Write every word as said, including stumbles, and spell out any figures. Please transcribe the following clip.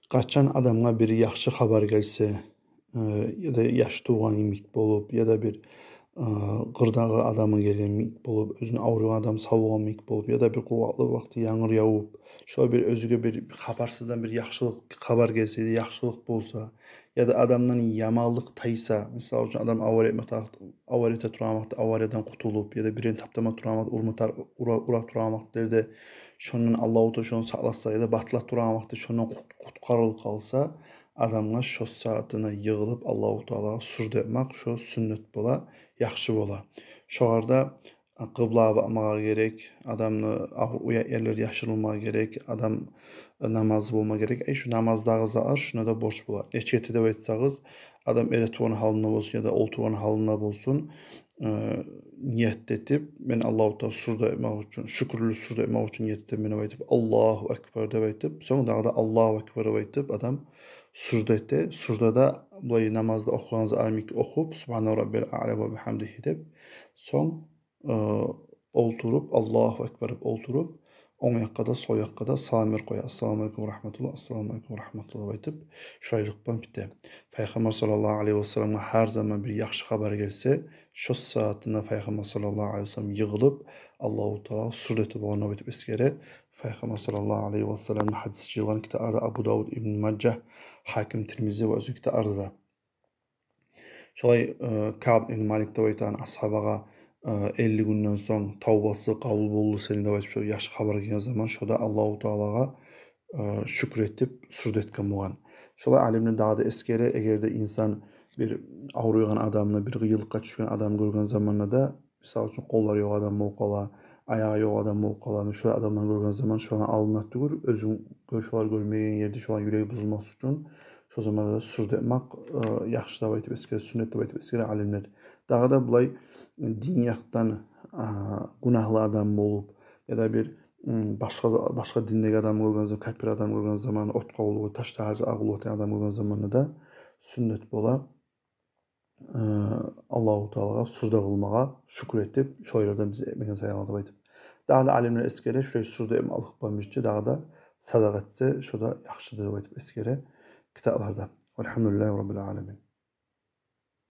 Къачан адамгъа бир яхшы хабар гелсе, э, яда яш тувгъан йимик болуп, яда бир, э, къырдагъы адамы гелген йимик болуп, оьзюню авруйгъан адамы сав болгъан йимик болуп, яда бир къургъакълыкъ вакъти янгур явуп, шолай бир оьзюне бир хабарсыздан бир яхшылыкъ хабар гелсе, яхшылыкъ болса, яда адамдан яманлыкъ тайса, мисал учун, адам авария этме тар-, авария эте турагъан вакъти авариядан къутулуп, яда бирин таптама турагъан вакъти, урма тар-, ура, ура турагъан вакътилерде шондан Аллагьу Таала шону сакъласа, яда батыла турагъан вакъти шондан къут-, къуткъарылып къалса, адамгъа шо сагьатына йыгъылып Аллагьу Таалагъа сужда этмек шо сюннет бола, яхшы бола. Шогъар да къыблагъа бакъмагъа герек, адамны ав-, уят ерлери яшырылмагъа герек, адам намазы болма герек. Ай, шу намаздагъы затлар шуна да борч бола. Нечик эте деп айтсагъыз, адам эретургъан гьалында болсун, яда олтургъан гьалында болсун, э, ният этип, мен Аллагьу Таала сужда этмек учун, шюкюрлю сужда этмек учун ният этемен деп айтып, Аллагьу акбар деп айтып, сонг дагъы да Аллагьу акбар деп айтып, адам сужда эте. Суждада булай намазда охуйгъан затлар йимик охуп, Субгьана раббиял аъла ва бигьамдигьи деп, сонг э, олтуруп, Аллагьу акбар деп олтуруп, онг якъгъа да, сол якъгъа да салам берип къоя. Ассаламу алейкум ва рагьматуллагь, ассаламу алейкум ва рагьматуллагь деп айтып, шолайлыкъ булан бите. Пайхаммар саллаллагьу алейгьи ва салламгъа гьар заман бир яхшы хабар гелсе, шо сагьатына Пайхаммар саллаллагьу алейгьи ва саллам йыгъылып, Аллагьу Таалагъа сужда этип болгъан деп айтып эсгере. Пайхаммар саллаллагьу алейгьи ва салламны гьадиси жыйылгъан китапларда, Абу Давуд, Ибн Мажа, Гьаким, Тирмизи ва оьзге китапларда да. Шолай, э, Каъб ибн Малик деп айтагъан асгьабагъа, э, элли гюнден сонг тавбасы къабул болду сени деп айтып, шо яхшы хабар гелген заман, шо да Аллагьу Таалагъа, э, шюкюр этип, сужда этген болгъан. Шолай алимлер дагъы да эсгере, эгер де инсан бир авруйгъан адамны, бир къыйынлыкъгъа тюшген адамны гёрген заманда да, мисал учун, къоллары ёкъ адам болуп къала, аягъы ёкъ адам болуп къала. Шолай адамланы гёрген заман шоланы алдына тюгюл, оьзюнг гёр-, шолар гёрмеген ерде шоланы юреги бузулмас учун, шо заманда да сужда этмек, э, яхшы деп айтып эсгере, сюннет деп айтып эсгере алимлер. Дагъы да булай дин якъдан, а, гюнагьлы адам болуп, яда бир, м, башгъа, башгъа диндеги адам гёрген заман, капир адам гёрген заман, отгъа къуллукъ, ташгъа, гьар затгъа къуллукъ этеген адам гёрген заманда да сюннет бола, э, Аллагьу Таалагъа сужда къылмагъа, шюкюр этип, шолайлардан биз этмеген саялы деп айтып. Дагъы да алимлер эсгере, шолай сужда этмеклик булан бирче дагъы да садагъа этсе, шо да яхшыдыр деп айтып эсгере китапларда. Валгьамдулиллагьи раббил аламин.